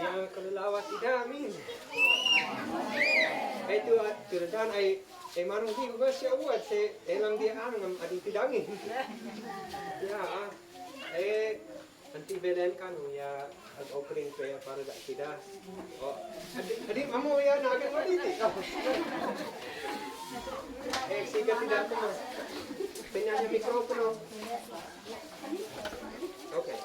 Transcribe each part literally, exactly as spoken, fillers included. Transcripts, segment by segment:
Ya, kalelawa tida, amin. Ai tu, ah, tu dan ai, ai marung di ko si awat se, ai lam dia an ngam adu tida ngin. Ya, ah. Eh, anti belen kan ya, ag offering prayer para da tida. Oh, adi, adi amo ya na agen mati ti. Eh, siga tida ko ma. Penyanyi mikrofono. Okay.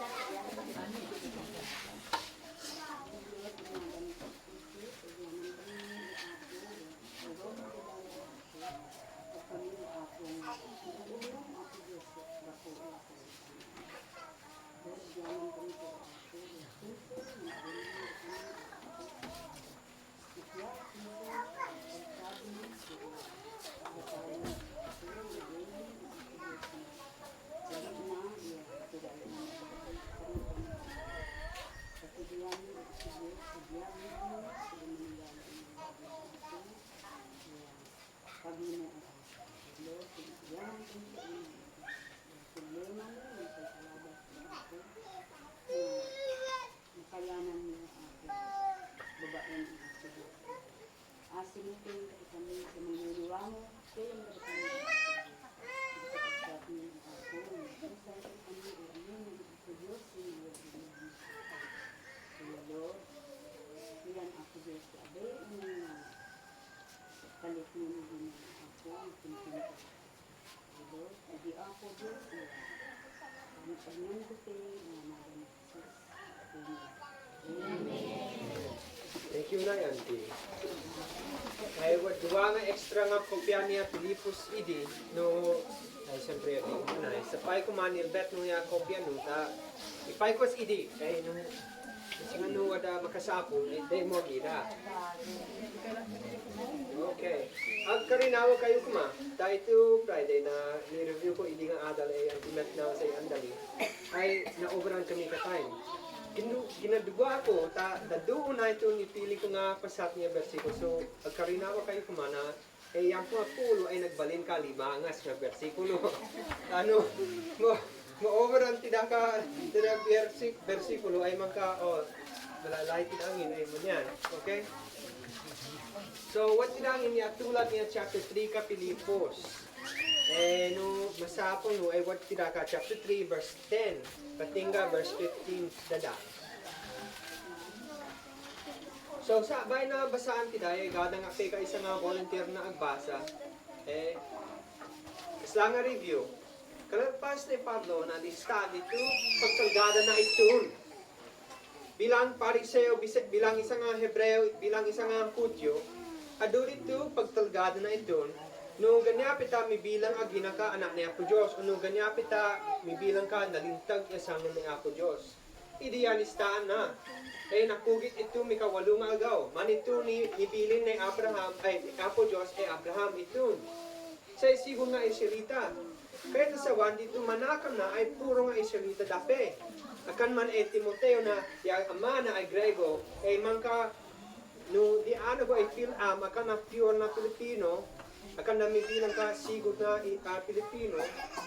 Makayanan niyo ako. Babaen ang ako. Asi mo ito yung kapatid mo sa mga naniwa mo, kaya yung kapatid mo sa ako. Sa kapatid mo, ang ako, ang ako, ang ako, ang ako, ang ako, ang ako, ang ako, ang ako, Lord, iyan ako, Diyos, sa abay, ang mga palit mo, ang mga ako, ang pinipinta. Thank you, Nay, auntie. Ay, wa-, duwa nga extra nga kopya ni Filipos idi, no, ay, siyempre, Nay, sa pay ko manilbet no ya kopya no, ta, ipay ko sa idi, ay, no, Kasi nga no, wada makasapul, eh, dai mo gida. Okay. Ag karinawa kayu kuma, ta itu Friday na ni-review ko idi nga adal, eh, an timet na sa andali. Ay, na-overrun kami ka time. Kinu-, kinaduwa ko, ta, daduun na itu nipili ko nga pasat niya bersikulo. So, ag karinawa kayu kuma na E, iyan ko nga Polo ay nagbalin ka lima nga sa bersikulo. Ano, mo, mo-overrun tida ka, tida bersi-, bersikulo ay mangka, o, malalay tida ngin, ay, mo niyan. Okay? So, what tida ngin niya tulad niya chapter three ka Filipos. E, no, masapul no, ay, what tida ka chapter three, verse ten, patingga verse fifteen, dada. So, sa bay na basaan tida, e, gada nga peka isa nga volunteer na agbasa. E, kasla nga review. Kalagpas ni Pablo na lista ditu, pagtalgada na itun. Bilang Pariseo, bisa-, bilang isa nga Hebreo, bilang isa nga Hudyo, adu ditu, pagtalgada na itun. No, ganyan pita mibilang agina ka anak ni Apo Diyos, o no, ganyan pita mibilang ka nalintag ya sangon ni Apo Diyos. Idi ya listaan na. E, nakugit itu mikawalu nga algaw. Man itu ni, nibilin ni Abraham, ay, ni Apo Diyos, e, Abraham itu. Sa isigon nga Israelita. Kaya ta sa wan ditu manakam na ay puro nga Israelita dape. Akan man e Timoteo na ya ama na ay Grego, e, mangka No, di ana go ay feel am, akan na pure na Pilipino, akan na mibilang ka sigot na i-, ah, Pilipino,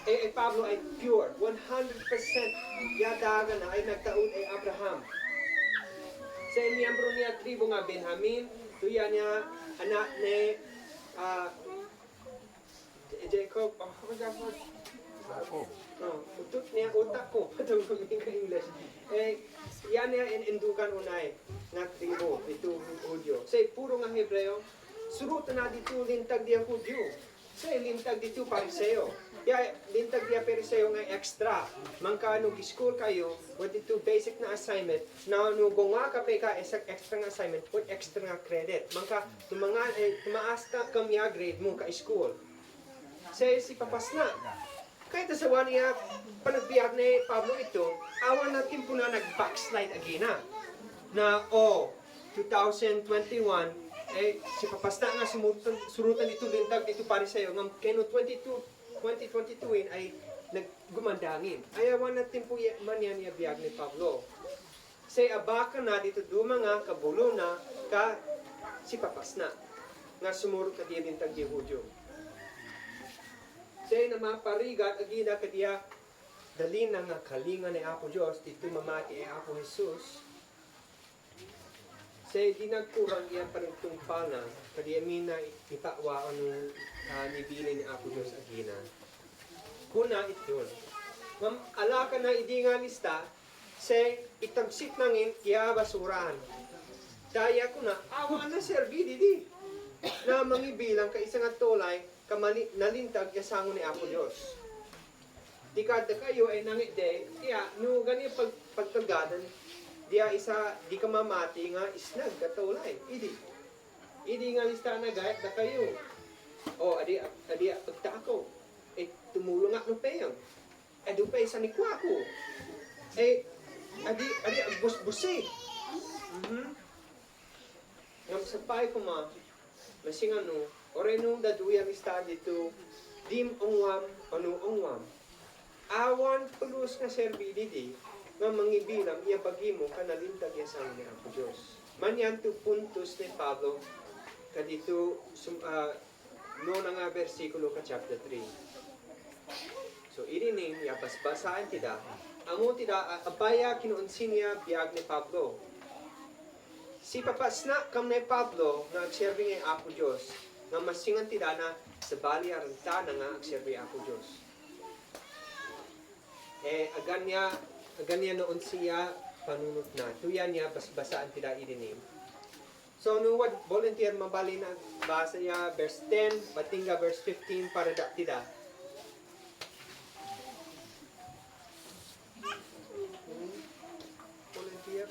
e, e Pablo ay pure, one hundred percent ya daga na ay nagtaod ay Abraham. Sa miyembro niya tribu nga Benjamin, tuya niya anak ni, ah, Jacob, oh, ano Jacob? Jacob. Oh, utot niya, utak ko. Patungkol niya ka English. E, yan niya in, indukan unay nga tribu, ditu Hudyo. Sa puro nga Hebreo, surutan na ditu lintag diya Hudyo. Sa lintag ditu Pariseo. Ya, lintag diya Pariseo nga extra. Mangka no gi-school kayu, what ditu basic na assignment. Na no gonwa ka peka extra, extra nga assignment, what extra nga credit. Mangka Tumangan, e, tumaas ka kam ya grade mo ka school. Sa si papasna. Kaya ta sa wan ya panagbiag ni Pablo itu, awan na timpu na nag-backslide agina. Na, o, two thousand twenty-one, e, si papasna nga sumurutan, surutan itu lintag itu Pariseo, nga keno twenty-two, twenty twenty-two in ay naggumandangin. Ay awan na timpu ya, man yan ya biag ni Pablo. Sa abakan na ditu duma nga kabulona ka si papasna nga sumurut kadiya lintag di Hudyo. Sa na maparigat agina kadiya dalin na nga kalinga ni Apo Diyos ditu mamati ay Apo Jesus. Sa di nagkurang iya panagtumpal na, kadi amin na ipakwa anu, ah, nibilin ni Apo Diyos agina. Kuna iton. Ngem ala ka na idi nga lista, sa itamsit na ngin iya basura. Ta iya kuna, awa na serbi didi. Na mangibilang ka isa nga tolay, ka mali-, nalintag iya sango ni Apo Diyos. Di ka, dakayo, e, nangit de, iya, no, gani pag-, pagtagadan, diya isa, di ka mamati nga isnag ka tolay, idi. Idi nga lista na gayat dakayo. O, adi, adi, pagtako. E, tumulong nga no peyang. Adu pa isa ni kuaku. E, adi, adi, busbusi. Mhm. Ngem sapay kuma, masingan no, oray no daduyan istan dito, dim ongwam, ano ongwam. Awan pulus nga serbi didi, nga mangibilang iya bagi mo ka nalintag iya sango ni Apo Diyos. Manyan tu puntos ni Pablo, ka dito, sum-, ah, nona nga bersikulo ka chapter three. So, iri nin, iya basbasaan tida. Amo tida, a-, apaya kinoonsi niya biyag ni Pablo. Sipapasna kam ni Pablo nga agserbi ngan Apo Diyos, nga masingan tida na sabali a renta na nga agserbi Apo Diyos. E, agan niya, agan niya noonsi iya panunot na. Tuyan niya basbasaan tida iri nin. So, no wad volunteer mabali na basa iya verse ten, patingga verse fifteen para da tida. Volunteer.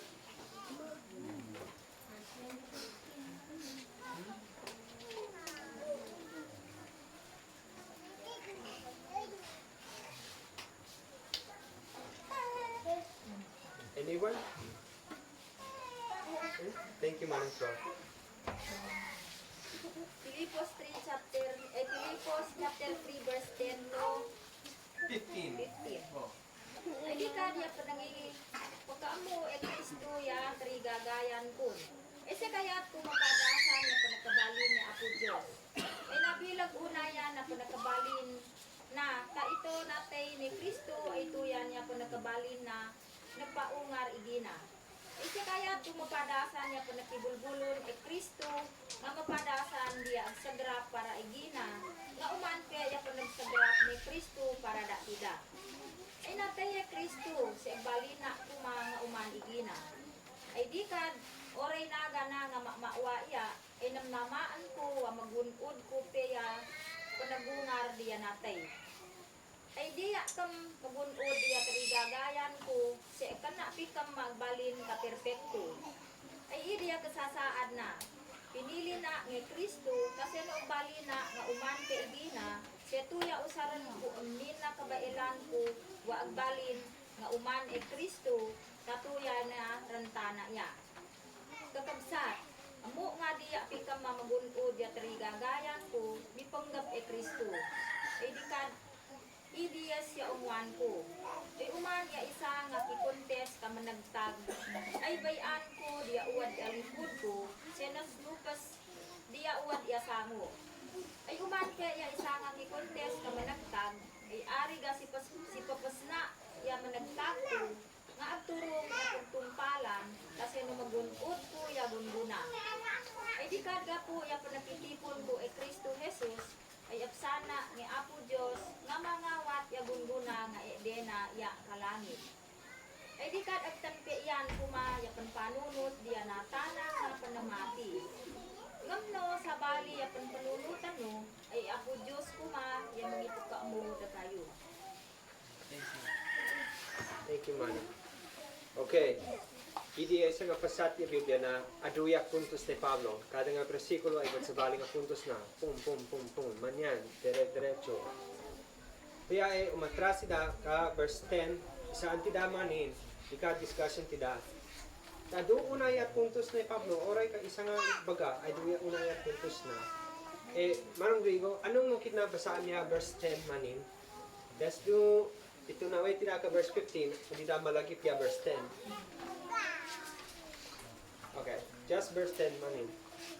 Anyone? Thank you, Manong Flor. Filipos three chapter, e, Filipos chapter three verse ten to fifteen. Fifteen. O. Ay di ka diya panangipakaamo e Kristo ya tarigagayan kon. E sikayat ko mapadasan ya panakabalin ni Apo Diyos. E nabilag ona ya na panakabalin na, ka ito natay ni Kristo, ay tuyan ya panakabalin na nagpaungar igina. Ay sikayat ko mapadasan ya panakibulbulon e Kristo, nga mapadasan diya agsagrap para igina, nga oman pe ya panagsagrap ni Kristo para da tida. Ay natay e Kristo, si agbalin na koma nga oman igina. Ay di kad, oray na gana nga mamawa iya, ay namnamaan ko a magun-od ko pe ya panagungar diya natay. Ay diya kam magun-od diya tarigagayan ko, si kena pe kam maagbalin ka perpekto. Ay idi ya kasasaad na, pinili na ngi Kristo, kasi no agbalin na nga oman ke igina, si tuya osaran ko amin na kabailan ko, wa agbalin nga oman e Kristo, katuya na renta na iya. Kakabsat, amo nga diya pe kam magun-od diya tarigagayan ko, mipanggap e Kristo. Ay di kad, idi ya siya ongwan ko. Ay oman ya isa nga kikontes ka managtag. Ay bay-an ko diya owad ya lipod ko, siya nasnupas diya owad ya sango. Ay oman pe ya isa nga kikontes ka managtag. Ay ari ga sipas-, sipapasna ya managtag ko. Nga agturong ya pagtumpalan, kasi no magun-od ko ya gunggona. Ay di kad gapo ya panakitipon ko e Kristo Jesus, ay apsana ngi Apo Diyos, nga mangawat ya gunggona nga e dena ya kalangit. Ay di kad agtanpe iyan koma ya panpanunot diya na tana nga panamati. Ngem no sabali ya panpanunotan no, ay Apo Diyos koma ya mangipakaamo dakayo. Thank you, Manong. Okay. Idi e isa nga pasat ya Biblia na adu ya puntos ni Pablo. Kada nga bersikulo ay ibat sabali nga puntos na. Pum, pum, pum, pum. Manyan, dire-, diretso. Kaya e, umatras tida ka verse ten, isa an tida manin, ika discussion tida. Adu una ya puntos ni Pablo, oray ka isa nga baga, ay adu ya una ya puntos na. E, Manong Rigo, anong nukit na basaan niya verse ten manin? Das do, ito na, wait, tida ka verse fifteen, hindi na malagip ya verse ten. Okay, just verse ten manin.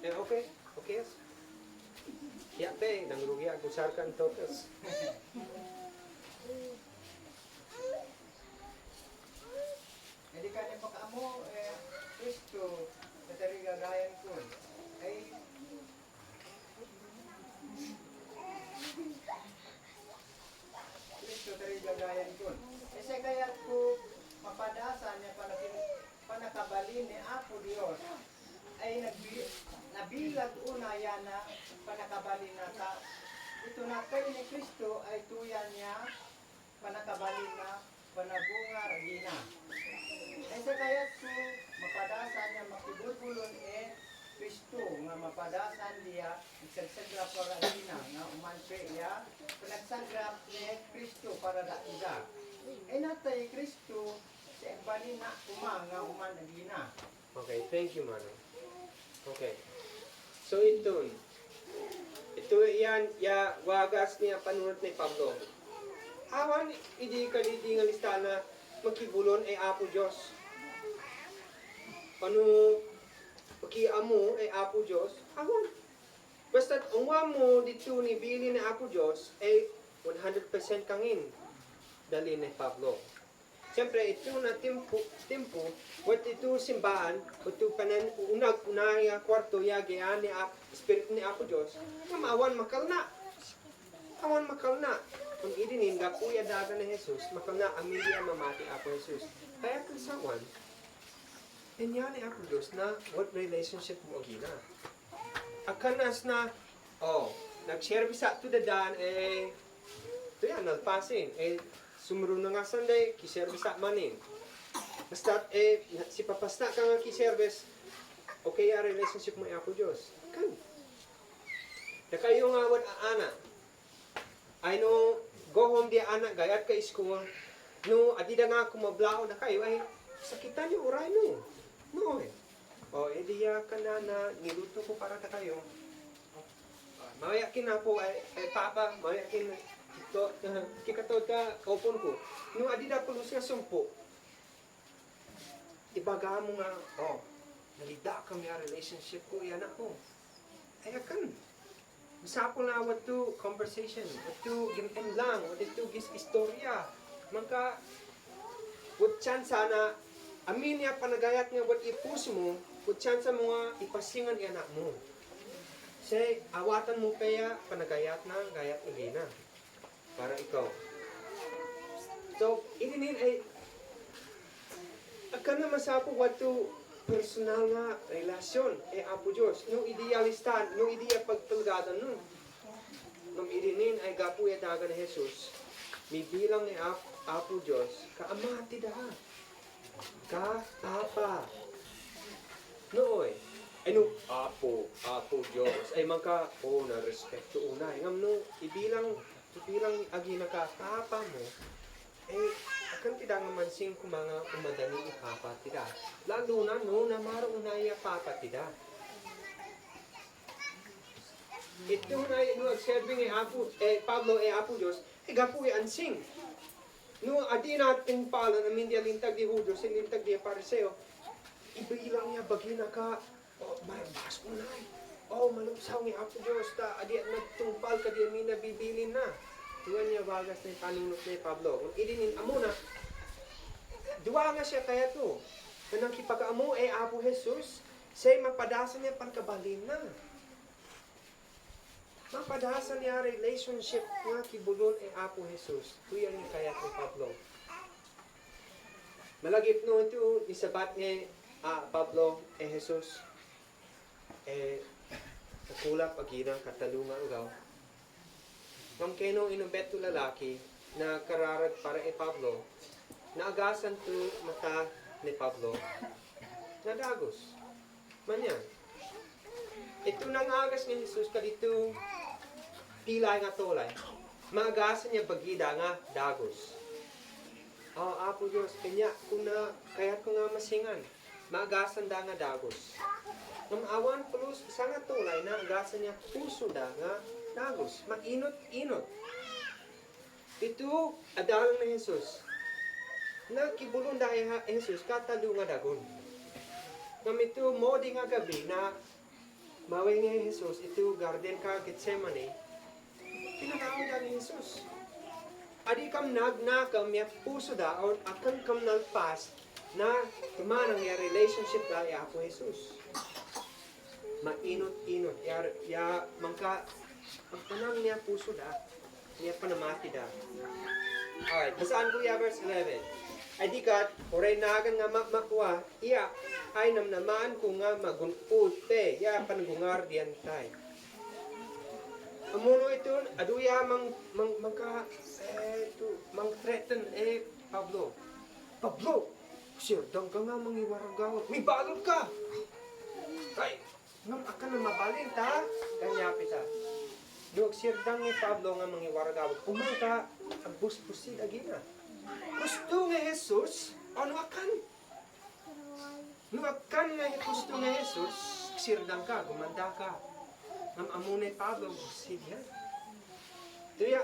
Eh, okay, okay, yes. Ya, pe, nang rugi ako sarkan tokas. Jadi, kanya pakaamo, eh, Kristo, katariga Ini Apo Diyos, ay nagbi-, nabilag ona ya na panakabalin na ta. Ito na kay ni Kristo ay tuyan niya panakabalin na panabungar agina. Ay sa kayat ko mapadasan niya makibulbulon e Kristo nga mapadasan diya nagsagsagap para agina nga uman pe iya panagsagrap ni Kristo para da ida. Ay natay Kristo sa igbani na kuma nga uman agina. Okay, thank you, Manong. Okay. So, iton. Ito iyan, ya wagas niya panunot ni Pablo. Awan idi ka didi nga lista na makibulon e Apo Diyos. Ano, makiamu e Apo Diyos. Awan. Basta, ungwa mo dito ni bili ni Apo Diyos, e one hundred percent kangin. Dali ni Pablo. Siyempre, ito na timpu, timpu, wat ito simbaan, wat ito panan unag, unay nga kwarto ya, gayaan ni Ap-, Espiritu ni Apo Diyos, nga awan makalna. Awan makalna. Kun idinin, gapu ya dagan ni Jesus, makalna amin diya mamati Apo Jesus. Kaya kun sawan, inya ni Apo Diyos na, what relationship mo agina? Akan as na, oh, nag-share bisa tu dadan, e, tu ya, nalpasin, e, sumurun na nga Sunday, ki-share bisa manin. Basta, e, si papasta ka nga ki-share bes, okay, ya relationship mo e Apo Diyos. Kan. Dakayo nga wat aana. Ay no, go home diya anak, gayat ka school. No, adi da nga kumablao dakayo, ay, sakitan yo uray no. No, e. O, e diya ka na, na, niluto ko para dakayo. Mawaya kin apo, ay, ay, papa, mawaya kin, to, kikato ka, opon ko. No, adi da pulos nga sumpo. Ibaga mo nga, o, nalida kami a relationship ko, i anak ko. Ay, akan. Masapol na wat ito conversation, wat ito gin-, gin-, lang, wat ito gis istorya. Mangka, wat tsansa na, amin ya panagayat nga wat i puso mo, wat tsansa mo nga ipasingan i anak mo. Say, awatan mo pe ya panagayat na, gayat agina. Para ikaw. So, idinin ay, akan na masapol wat ito personal nga relasyon e Apo Diyos. No idi ya listan, no idi ya pagtulgadan no. Ngem idinin ay gapu ya dagan ni Jesus. Mibilang ni Ap-, Apo Diyos, ka Ama tida. Ka Papa. Nooy. Ay no, Apo, Apo Diyos. Ay mangka, o, na respeto unay. Ngem no, ibilang, ibilang agina ka Papa mo. E, akan tida nga mansing ko manga umadani i Papa tida. Lalo na no, na maro unay ya Papa tida. Ito na no, agserbi ni Apo, e, Pablo, e Apo Diyos, e gapu ya ansing. No, adi na tinumpal amin diya lintag di Hudyo, si lintag di Pariseo. Ibilang ya bagina ka, o, Barabas unay. O, malupsaw ni Apo Diyos, ta adi na tinumpal ka di amin na bibilin na. Tuwan ya wagas ni panunot ni Pablo. Kun idinin amo na, duwa nga siya kaya to. Kanang kipag-amo e Apo Jesus, say mapadasan niya pankabalin na. Mapadasan ya relationship nga kibulon e Apo Jesus. Tuyan ni kayat ni Pablo. Malagip no ito, isabat ni, a, Pablo e Jesus. E, kakulap agina katalo nga agaw. Ngem keno inumbet to lalaki na kararag para e Pablo, naagasan to mata ni Pablo. Nadagos. Manya. Ito nang agas ni Jesus kadito pilay nga tolay. Maagasan niya bagida nga dagos. O, Apo Diyos, kanya ko na, kayat ko nga masingan. Maagasan da nga dagos. Ngem awan pulos isa nga tolay na agasan niya puso da nga dagos. Mainot-inot. Ito, adalan ni Jesus. Na kibulon da i ha-, Jesus, katalo nga dagon. Ngem ito, modi nga gabi na mawing i Jesus, ito garden ka Getsemane. Pinanaw da ni Jesus. Adi kam nagna kam ya puso da, o akan kam nalpas, na tumanang ya relationship da ya Apo Jesus. Mainot-inot, ya, ya mangka, ang tanang niya puso da, niya panamati da. Alright, basaan ko ya verse eleven. Adikat, oray nagan nga ma-, makwa, iya, ay namnamaan ko nga magun-od pe, ya panagungar diyan tay. Amuno iton, adu ya mang, mang, mangka, eh, tu, mang-threaten e Pablo. Pablo, sirdang ka nga mangiwaragawag. Mibalod ka. Ay, ngam akan na mabalin ta, kanya pita. No agsirdang e Pablo nga mangiwaragawag. Uman ka, agbusbusid agina. Gusto nga Jesus, ano akan? No akan nga gusto nga Jesus, sirdang ka, gumanda ka. Ngam amu ne Pablo, agbusid ya. Tuya,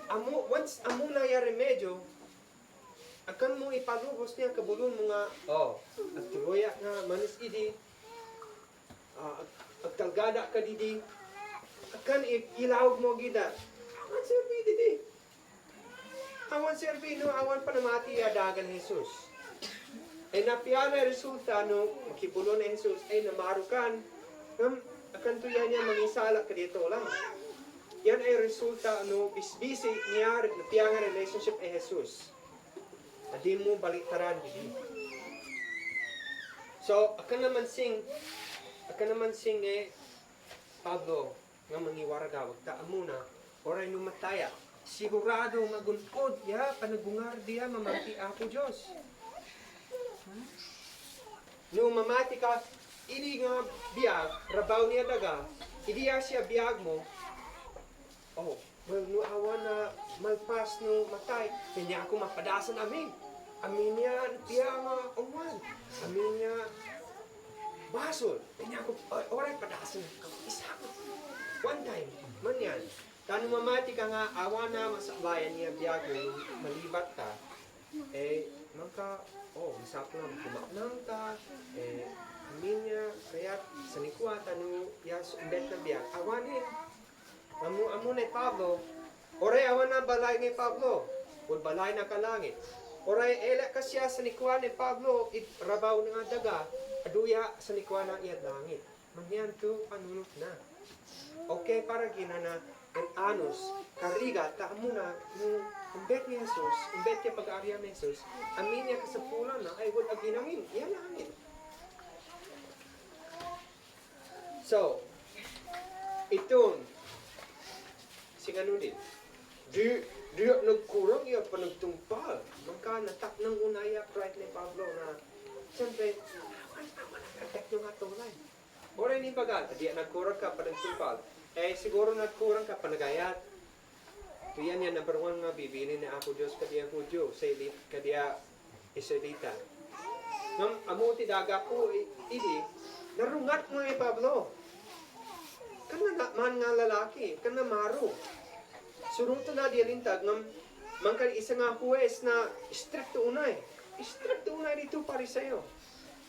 amu, once amu na ya remedyo, akan mo ipalubos niya kabulon mo nga, o, agtoroya nga manis idi, a, ag-, agtalgada ka didi, akan i-, ilaog mo gida. Awan serbi didi. Awan serbi no, awan panamati ya dagan Jesus. E na pia na resulta no, makibulon e Jesus, e na marukan, ngam, akan tuya niya mangisala ka dito lang. Yan e resulta no, bisbisi niya, na pia nga relationship e Jesus. Adi mo baliktaran didi. So, akan na mansing, akan na mansing e Pablo nga mangiwaragawag ta amu na, oray no matay ya, sigurado nga gun-od ya panagungar diya mamati Apo Diyos. No mamati ka, idi nga biyag, rabaw niya daga, idi ya siya biyag mo, o, Well, no awan na malpas no matay, kanya ako mapadasan amin. Amin niya, tiya nga oman. Amin niya, basol. Kanya ako, o-, oray padasan ako. Isa ako. One time, man yan. Ta no mamati ka nga awan na masabayan niya biyag mo, malibat ta. E, mangka, o, masapol na kumaknang ta. E, amin niya, kaya sanikwa ta no, ya, imbet na biyag. Awanin, Amu, amu ne Pablo, oray awan na balay ne Pablo, ul balay na ka langit. Oray elek ka siya sanikwa ne Pablo, id rabaw nga daga, adu ya sanikwa na iyad langit. Mangyan tu panunot na. Okay, para gina na, en anos, karigat, ta amu na, no, imbet ni Jesus, imbet ya pag-aarian ni Jesus, amin ya kasapulan na, ay, wal aginangin, iya langit. So, iton, singano di, di, di nagkurang iya panagtumpal. Mangka nataknang unay ya pride ni Pablo na, siyempre, awan, awan ang perfect nga tulay. Oray ni bagal, di nagkurang ka panagtumpal. E, siguro nagkurang ka panagayat. Tuyan ya number one nga bibilin ni Apo Diyos kadiya Hudyo, sa ili-, kadiya Israelita. Ngam amu ti daga ko i-, idi, narungat mo e Pablo. Kana na man nga lalaki, kana maru. Surung to na diya lintag, ngam mangka isa nga huwes na istrikto unay. Istrikto unay dito Pariseo.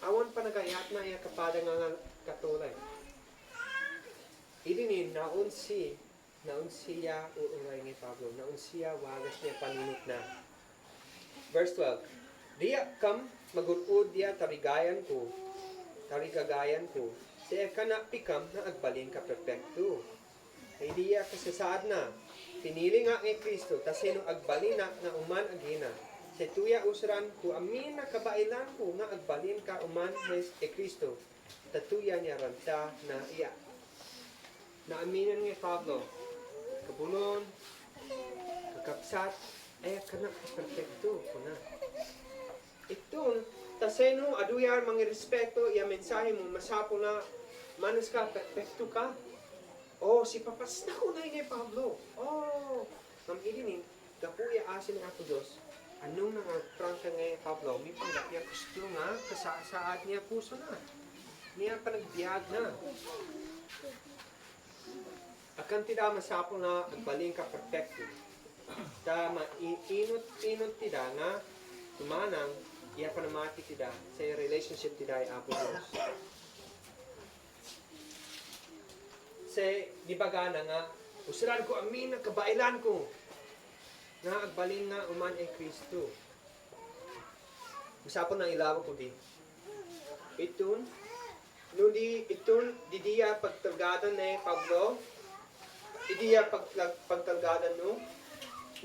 Awan panagayat na iya kapada nga, nga katulay. Idi ni naunsi Naunsi ya uray nge Pablo, naunsi ya wagas ne panunot na. Verse twelve. Diya kam magun-od diya tarigayan ko, tarigagayan ko, sa kanapi kam nga agbalin ka perpekto. Idi ya kasasaad na, pinili ngak nge Kristo, ta sino agbalin na nga uman agina. Sa tuya usuran ko amin na kabailan ko nga agbalin ka uman nge Kristo. Ta tuya niya ranta na iya. Na aminan nge Pablo, kabulon, kakabsat, aya kanak perpekto kuna. Iton, ta sino adu ya mangirespekto iya mensahe mo masapol na manus ka perpekto ka. O, si papasna ko na nge Pablo. O, ngam idi ni, gapo iya asi ni Apo Diyos, anong nang prangka nge Pablo, mipanggapi ya gusto nga kasasaad niya puso na. Niya panagbiag na. Akan tida masapol na agbalin ka perpekto. Ta ma-, i-, inot, inot tida nga tumanang iya panamati tida sa relationship tida i Apo Diyos. Sa di baga na nga, usuran ko amin na kabailan ko nga agbalin nga uman e Kristo. Masapol na ilawa ko di. Iton, no di, iton, di diya pagtalgadan ne Pablo, di diya pagtal-, pagtalgadan no,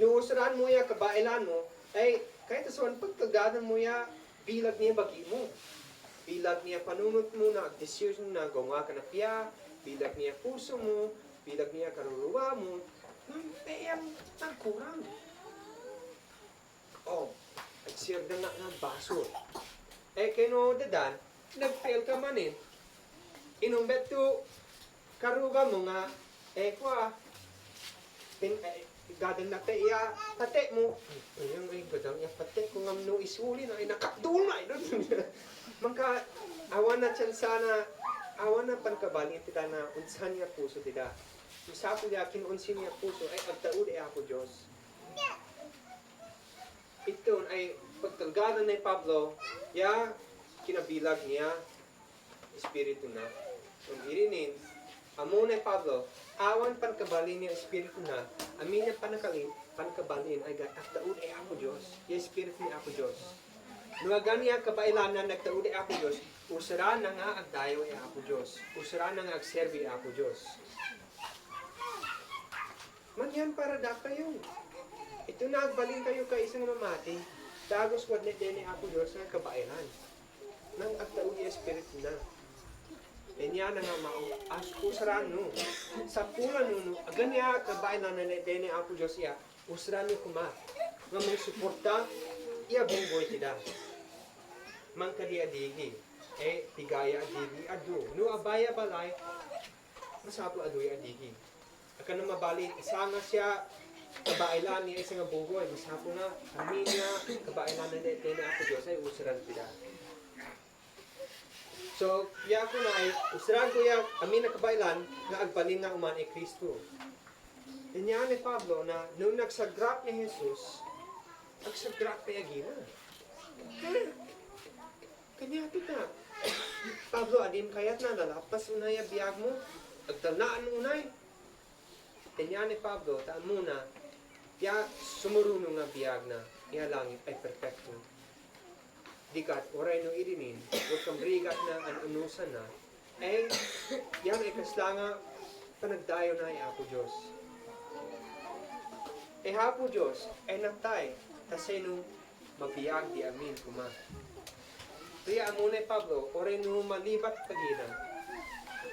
no usuran mo ya kabailan mo, ay, Kaya ta son pagtagadan mo ya, bilag niya bagi mo. Bilag niya panunut mo na decision na gawa ka na piya, bilag niya puso mo, bilag niya karurua mo, na peyang nagkurang. O, nagsirda nga, nga basol. E keno dadan, nagpel ka manin. Inum bet tu karuga mo nga, e, kua. Tin, e, gadan na te iya, tate mo. Ayang, e, gadan iya, tate ko ngam no isuli na, e, nakadul na, e, dun. Maka, awan na tsansa na, awan na pankabali tida na, unsan ya puso tida. Misapu ya kin unsan ya puso, e, agtaud e Apo Diyos. Iton ay pagtagadan ni Pablo, ya kinabilag niya Espiritu na. Kung irinin, amo ni Pablo, awan pankabali niya Espiritu na, amin niya panakali, pankabali niya ay agtaud e Apo Diyos, ya Espiritu ni Apo Diyos. Nung agan niya kabailan na nagtaud e Apo Diyos, usaran na nga agdayaw e Apo Diyos, usaran na nga agserbi e Apo Diyos. Manyan para dakayo. Ito na agbalin kayo ka isang mamati. Dagos wad ne deni Apo Diyos nga kabailan. Nang agtaud ya Espiritu na. Enya na nga mao, as usaran no. Sapulan no no. Agan ya kabailan na ne deni Apo Diyos ya. Usaran no kuma. Nga magsuporta. Iya bunggoy tida. Mangkadi adigi. E, pigaya adigi. Adu. No abaya balay. Masapu adu ya adigi. Akan na mabali, isa nga siya, kabailan niya, isa nga bunggoy, masapu na, amin niya, kabailan na ne, ne Apo Diyos, ay usaran tida. So, ya ko na ay, usaran ko ya, amin na kabailan, nga agbalin nga uman e Kristo. Inya ni Pablo na, nung nagsagrap ni Jesus, agsagrap pa ya gina. Kanya tita. Pablo, adim kayat na, lalapas unay ya biyag mo. Agtalnaan unay. Kanya ni Pablo, ta amo na, ya sumurunong nga biyag na, ya langit ay perpekto. Dikit, oray no irinin, o samrigat na an unusan na, e, yan ay kasla nga, panagdayaw na e Apo Diyos. E Apo Diyos, e natay, ta sino, mabiyag di amin kuma. Kaya amo ni Pablo, oray no malibat kagina.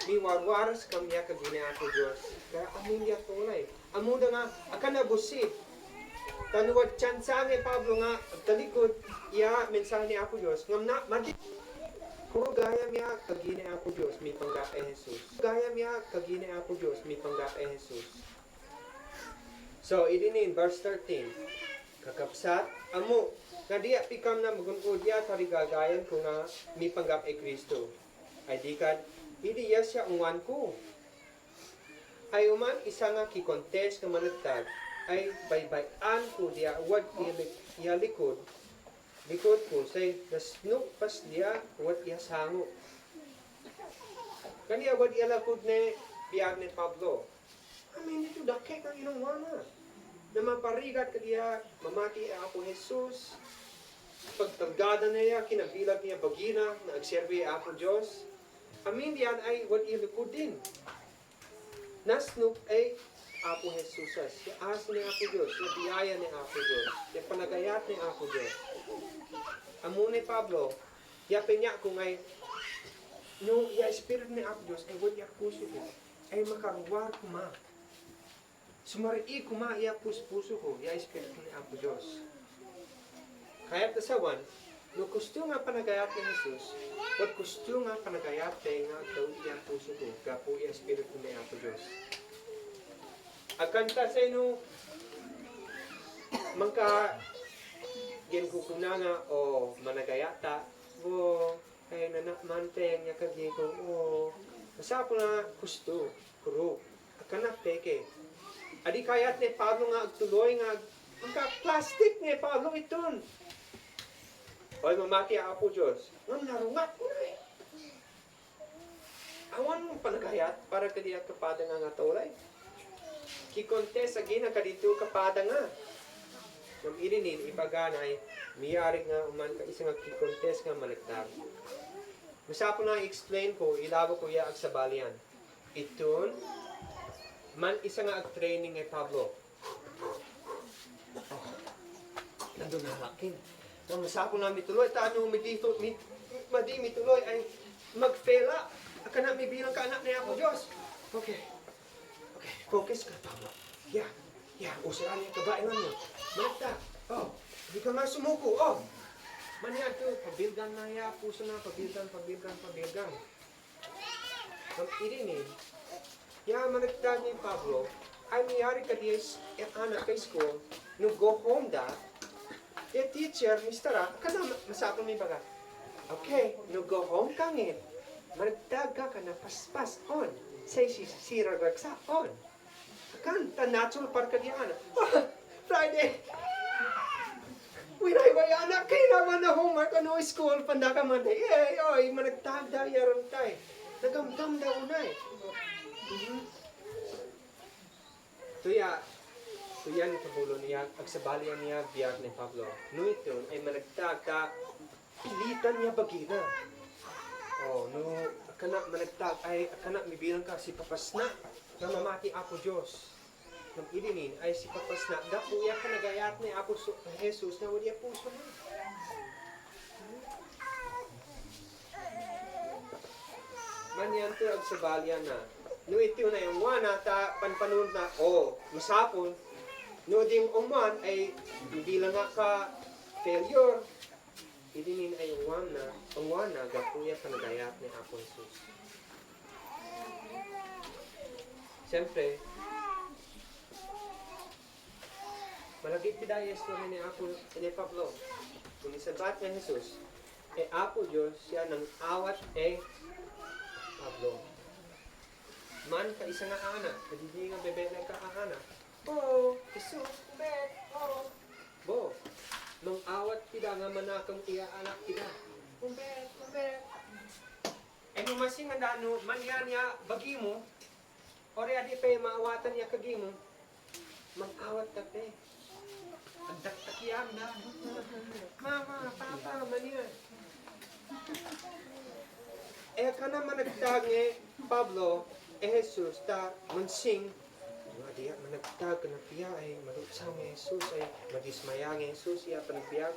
Miwarwaras kami kagina Apo Diyos. Kaya amin di atulay. Amo da nga, akan na busi. Tanuwad tsansa ni Pablo nga, talikod, ya, mensahe ni Apo Diyos. Ngam na, madi. Kuro gayam ya kagina Apo Diyos, mipanggap e Jesus. Gayam ya kagina Apo Diyos, mipanggap e Jesus. So, irinin, verse thirteen. Kakabsat, amo, nga diya pikam na magun-od ya tarigagayan ko nga mipanggap e Kristo. Ay dikit, idi ya siya ungan ko. Ay uman isa nga kikontes nga managtag, ay baybayan ko diya wad iya lik-, iya likod, likod ko, say nasnok pas diya wad iya sango. Kaniya wad iya lakod ne biyag ni Pablo. Amin ito dakek nga inong wana. Na maparigat kadiya, mamati e Apo Jesus. Pagtalgadan niya, kinabilag niya bagina, na agserbi e Apo Diyos. Amin diyan ay wad iya likod din. Nasnok e Apo Jesus. Ya asi ni Apo Diyos, ya biyaya ni Apo Diyos, ya panagayat ni Apo Diyos. Amo ni Pablo, ya penya ko ngay, no, ya Espiritu ni Apo Diyos, ay wad iya puso ko. Ay makaruwar kuma. Sumarii kuma iya pus-, puso ko, ya Espiritu ni Apo Diyos. Kaya ta sawan, no kusto nga panagayat ni Jesus, wad kusto nga panagayat te nga agtaud iya puso ko, gapo iya Espiritu ni Apo Diyos. Akan ta sino, mangka, gen ko kuna nga, o, managayat ta, o, Ay, nana, manteng ya kagiko, o. Masapu na kusto, kuro. Akan na peke. Adi kayat ni Pablo nga agtuloy nga, maka plastik ni Pablo iton. Oy, mamati a Apo Diyos. Ngam narungat ko na e. Awan panagayat para kadiya kapada nga nga tolay. Kikontes agi na kadito kapada nga. Ngam irinin ibaga na ay miyarig nga uman ka isa nga kikontes nga managtag. Masapu na explain ko, ilabo ko ya agsabalian. Iton, man isa nga ag-training e Pablo. Tandun na lakin. Nga masapul na mi tuloy, ta nu mi di tu, mi, madi mi tuloy ay magfela. Akana mi bilang ka anak ni Apo Diyos. Okay. Okay, focus ka, Pablo. Ya, ya, usaran niya kabaelan mo. Mata, o, di ka nga sumuko, o. Maniya tu, pabilgan na ya, puso na, pabilgan, pabilgan, pabilgan. Ngem idinin, ya managtag ni Pablo, ay miyari kadi e anak ka school, no go home da, e teacher, mister a, akana ma-, masapul mi baga. Okay, no go home ka ngeni, managtag ka, akana paspas on, say si, si raragsa on. Akan, ta natural para kadi e anak. Friday. Winay, way anak, kailangan na homework, ano, school, pandaka Monday. Eh, oy, managtag da, yaran tay. Nagamgam da, unay. Mhm. Tuya, tuyan kabulon niya, agsabalian niya, biag ni Pablo. No iton, ay managtag, ta, pilitan niya bagi na. O, no, akana managtag, ay, akana mibilang ka si papasna, nga mamati Apo Diyos. Ngem idinin, ay si papasna, gapo iya panagayat ni Apo Su-, Jesus, nga wadi iya puso na. Maniyan tu agsabalian na. No iti na yung wan na ta panpanun na, o, masapul. No di yung wan, ay, bilang nga ka failure. Idinin ay ungwan na, ungwan na, gapo iya panagayat ni Apo Jesus. Siyempre, malagid ti da iya istorya ni Apo, ni Pablo. Kun isebat ni Jesus, e Apo Diyos, siya nang-awat e Pablo. Man ka isa nga anak, kadidi nga bebe na ka anak. O, Jesus, umbet, o. Bo, mang-awat ida nga manakang iya anak ida. Umbet, umbet. E no masing anda no, man iya niya bagi mo, ori adi pe maawatan iya kagi mo, mang-awat da pe. Agdakdak iya anda. Mama, papa, man iya. E kana managtag nge Pablo, e Jesus, ta mansing. Nga diya managtag ka na piya, ay malutsang nge Jesus, ay madismaya nge Jesus, iya panagbiag.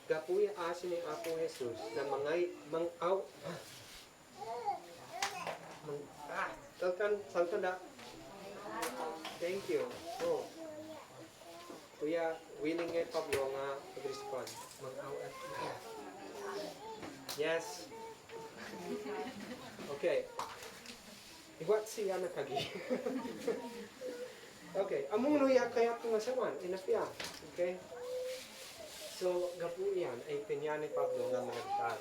Gapo iya asin ni Apo Jesus, na mangay, mang-aw, mang, ah, salkan, salkan da. Thank you. O. Kuya, willing e Pablo nga mag-respond. Mang-aw, ah. Yes. Okay. Iwat si anak kagi. Okay. Amu no iya kayat nga sawan, ina piya. Okay. So, gapo iyan, ay pinya ni Pablo nga managtag.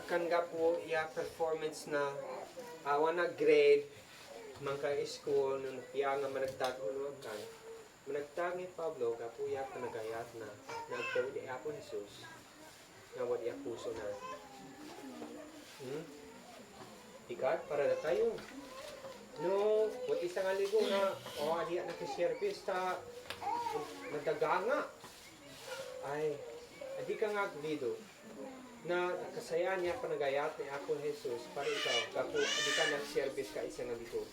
Akan gapo iya performance na awan na grade, mangka school, no piya nga managtag ulo akan. Managtag ni Pablo, gapo iya panagayat na, nagtawid i Apo Jesus, nga wad iya puso na. Hmm? Ikat, para datayo. No, wad isa nga ligo nga, o, adi na ki-service ta, madaganga. Ay, adi ka nga aglido. Na kasayaan iya panagayat ni Apo Jesus, para ikaw, gapo, adi ka nag-service ka isa nga ligo.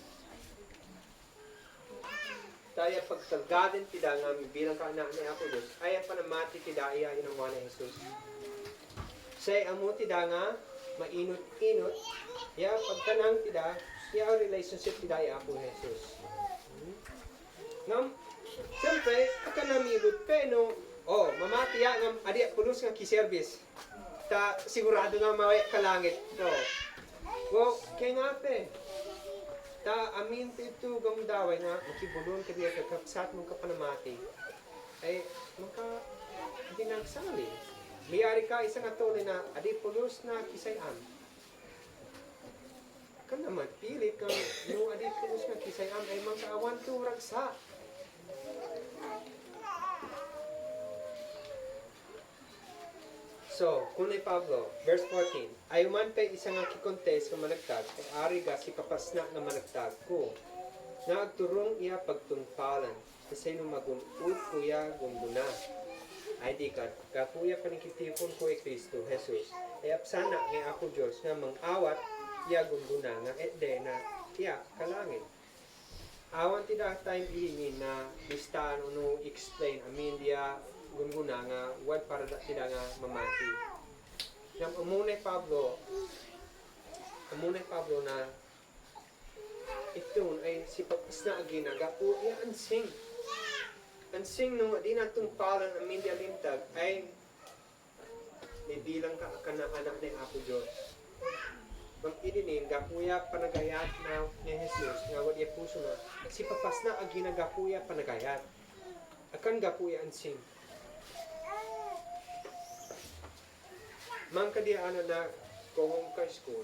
Ta iya pagtalgaden ti da nga mibilang ka anak ni Apo Diyos, aya panamati ti da iya inungwan ni Jesus. Say amo ti da nga mainot-inot, iya pagtanang ti da, iya relationship ti da i Apo Jesus. Hmm? Ngam, siyempre, akan na milut pe no, o, mamati iya ngam adi pulos nga ki-service. Ta sigurado nga mawe ka langit. So, wo, kaya nga pe. Ta amin ti tu gam daway nga, makibolon ka diya ka kapsat mo ka panamati. Ay, maka, di nagsali. Miyari ka isa nga tole na, adi pulos na kisay-an. Kan na magpili ka, no, adi pulos na kisay-an, ay, maka awan tu ragsa. So, kun ni Pablo, verse fourteen, "Ay man pe isa nga kikontes nga managtag, e ari ga si papasna nga managtag ko, nga agturong iya pagtungpalan, ta sino magun-od ko iya gunggona." Ay di kat, gapo iya panikitipon ko i Kristo Jesus, e apsanak nga i Apo Diyos nga mang-awat iya gunggona nga etde na iya ka langit. Awan tida time ini na bistaan unu explain amin dia gungguna nga wad para da tida nga mamati. Nam amu na i Pablo, amu na i Pablo na itun ay sipapasna agi na gapu iya ansing. Ansing no, di na tumpalan amin dia lintag ay bibilang ka akan na anak ni Apo Diyos. Bang idinin, gapu iya panagayat na ni Jesus, nga wad iya puso na, sipapasna agi na gapu iya panagayat. Akan gapu iya ansing. Mangka dia anak na going ka school.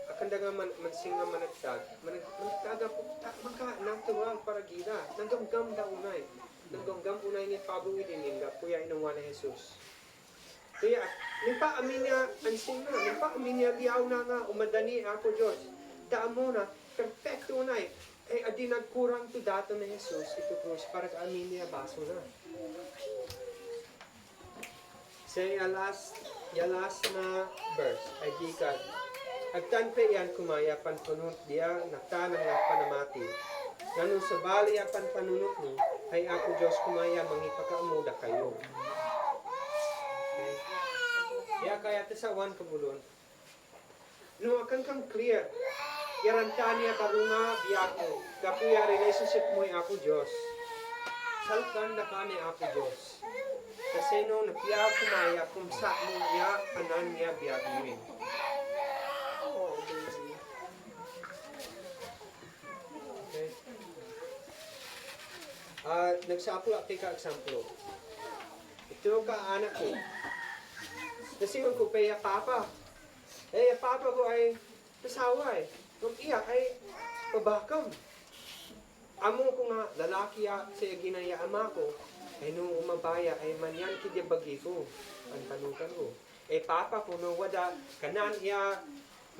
Akan da nga man, mansing nga managtag. Manag, managtag apo, ta, mangka natural para gida. Nanggamgam da unay. Nanggamgam unay ni Pablo idinin gapu iya inuwan ni Jesus. Kaya, nipa amin iya ansing na, nipa amin iya liyaw na nga umadani Apo Diyos. Ta amu na, perfecto unay. Ay, adi nagkurang tu daton ni Jesus, itu krus para ka amin iya baso na. Sa iya last, iya last na verse, ay di ka, agtan pe iyan koma iya panpanunut dia, na ta nang nga panamati. Nanu sabali iya panpanunut ni, ay Apo Diyos koma iya mangipakaamu dakayo. Okay. Iya kaya ti sa wan kabulon. No, akan kam clear. Iya rantani iya karunga biaku. Gapu iya relationship mo i Apo Diyos. Salkan da kami Apo Diyos. Kasi no, napiya ko maya kumsa mo iya anan niya biaku mo. Okay. Ah, nagsapu la pika example. Itu ka anak ko. Kasi ko pe iya papa. Eh, iya papa ko ay pasawa ay. Ngam iya ay pabakam. Amu ko nga lalaki iya sa agi na iya ama ko. Ay no umabaya ay manyan ki dia bagi ko. An panukan ko. Eh, papa ko no wada kanan iya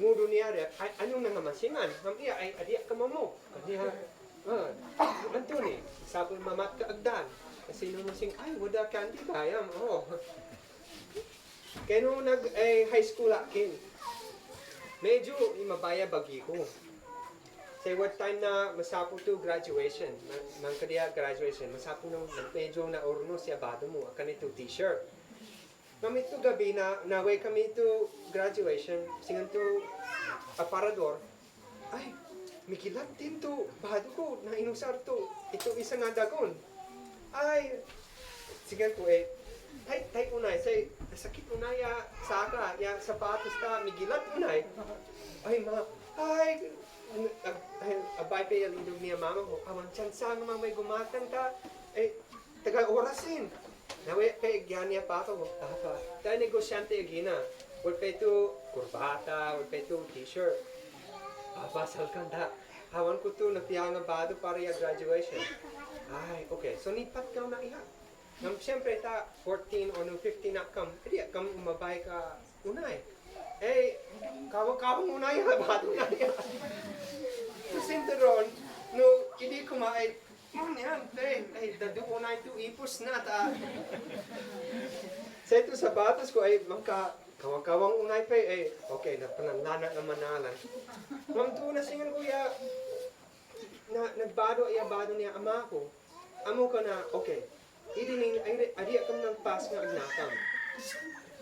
ngudu niya rep, ay, anu na nga masingan. Ngam iya ay adi iya kamamo. Kaniya, ah, anto ni, sabi mamat ka agdan. Kasi no masing, ay, wada kandi bayam. Oh. Keno nag, eh, high school akin. Medyo imabaya bagi ko. Sa what time na masapu tu graduation. Na, nang kadiya graduation. Masapu no, medyo na orno siya bado mo. Akan itu t-shirt. Kami tu gabi na, na way kami tu graduation. Singan tu aparador. Ay, migilat din tu bado ko na inusar tu. Itu isa nga dagon. Ay, sige ko eh. Tay, tay unay, say, sakit unay ya saka, ya sapatos ta, migilat unay. Ay, ma, ay, ay, abay pe ya lindog niya mama ko. Awan tsansa nga mama ay gumatang ta. Eh, taga orasin. Na we pe igyan niya papa ko. Papa, tay negosyante agi na. Wal pe tu kurbata, wal pe tu t-shirt. Papa, salkan da. Awan ko tu napiya nga bado para ya graduation. Ay, okay. So, nipat ka na iya. Ngam siyempre ta fourteen o no fifteen na kam. Adi kam umabay ka unay. Eh, kawa-kawa unay ya bado na iya. Tu sinturon, no, idi kuma ay, man yan, te, ay, dadu unay tu ipos na ta. Sa itu sapatos ko ay, mangka, kawa-kawa unay pe, eh, okay, na pananlana na manalan. Ngam tu na singan ko ya, na, nagbado, ya bado niya ama ko. Amu ka na, okay. Idinin, ay, adi akam nang pas nga agnakam.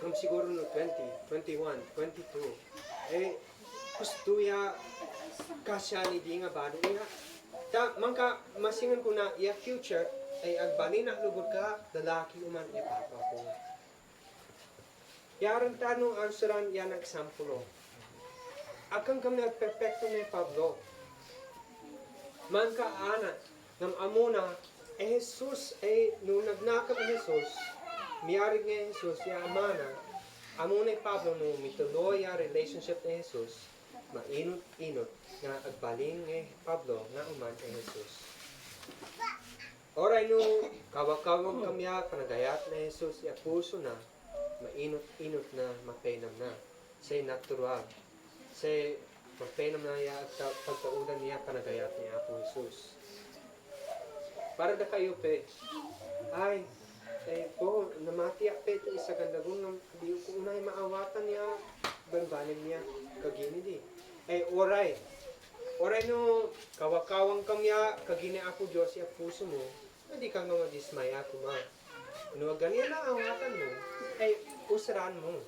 Ngam siguro no twenty, twenty-one, twenty-two. Eh, gusto ya, kasya ni di nga bado iya. Ta, mangka masingan ko na iya future, ay agbalin na lubud ka, lalaki uman iya papa ko. Yaran tanu ansuran yan eksampulo. Akan kami perfecto ni Pablo. Mangka ana, ngam amu na, eh, Jesus, eh, no nagnakam eh, Jesus, miyarig nga eh, Jesus, ya ama na, amu na eh, Pablo, no mituloy ya relationship eh, Jesus, mainut-inut, nga agbalin nga eh, Pablo, nga uman eh, Jesus. Oray no, kawa-kawa kami ya, panagayat na eh, Jesus, ya puso na, mainut-inut na, mapenam na. Say natural. Say mapenam na ya at pagtaudan niya panagayat ni Apo Jesus. Para da kayo pe. Ay, ay po, namati ya pe ito isa gandagon ng di ko unay maawatan niya, banbanin niya, kagini di. Ay, oray. Oray nu kawang-kawang kam ya kagine Apu Diyos ya pusu mu, na di ka nga madismaya kuma. Nu aganyan na awatan mu, ay usadan mu.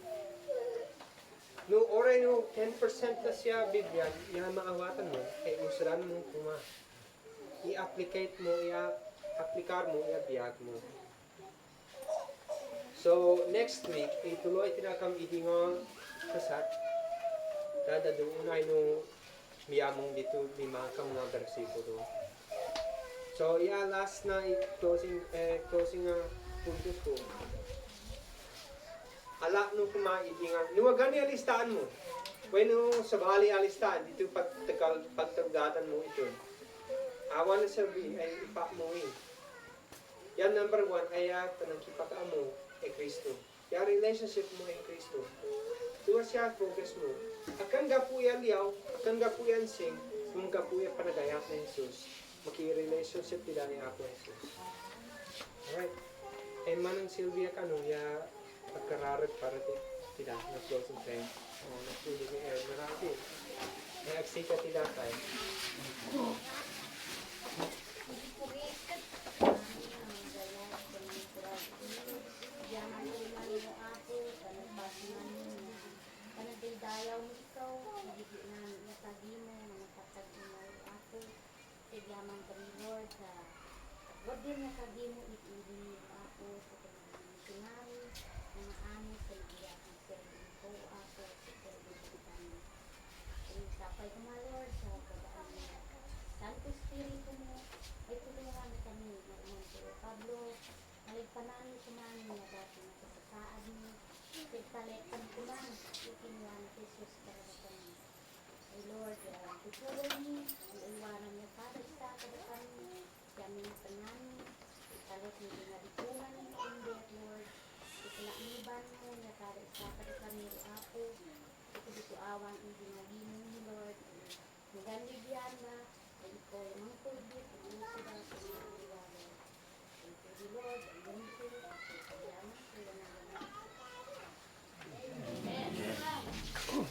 Nu oray nu ten percent na siya Biblia ya maawatan mu, ay usadan mu kuma. I-applicate mu ya, aplikar mu ya biyag mu. So, next week, ituloy tida kami idi nga kasat. Dada duun ay nu miyamung ditu lima ka mga bersikulo. So, iya last na i-, closing, eh, closing, ah, puntos ko. Ala nu kuma idi nga, nu aganyan alistaan mu. Bueno, sabali alistaan, ditu pagtagal, pagtagatan mu itu. Awan na sabi, ay ipa mu i. Yan number one, aya panangkipaka mu e Kristo. Ya relationship mu e Kristo. Tua siya focus mu. Akan gapu yan liyaw, akan gapu yan sing, kung gapu yan panagayat ni Jesus. Maki-relationship tida ni Apu Jesus. Alright. E Manang Sylvia kanu ya pagkararag para ti, tida, na closing prayer. O, na closing prayer. Marati. E agsika tida kay. Panagdaydayaw mo ikaw, ibibigay namin iya kagimo, mga patag mo, Apo. Sige, Amang kami, Lord, sa pagwadil nga kagimo, iti ini, Apo, sa kami mga misyonaryo, mga ani, sa mga iyakang serbi ko, Apo, sa serbi ko kami. Kami sapay ko, mga Lord, sa pagdaan mo. Santo Espiritu mo, ay tulungan kami, nga umang Pablo, maligpanan mo kuman, nga dati nga kasasaad mo, tigpalit kami kuman, ikinwa ni Jesus, para sa kami. Ay Lord, ah, tutulong mo, iiwanan mo kada isa kada kami, kami nga panani, kalit mo nga di ko man mo imbit, Lord, ikalakniban mo nga kada isa kada kami, Apo,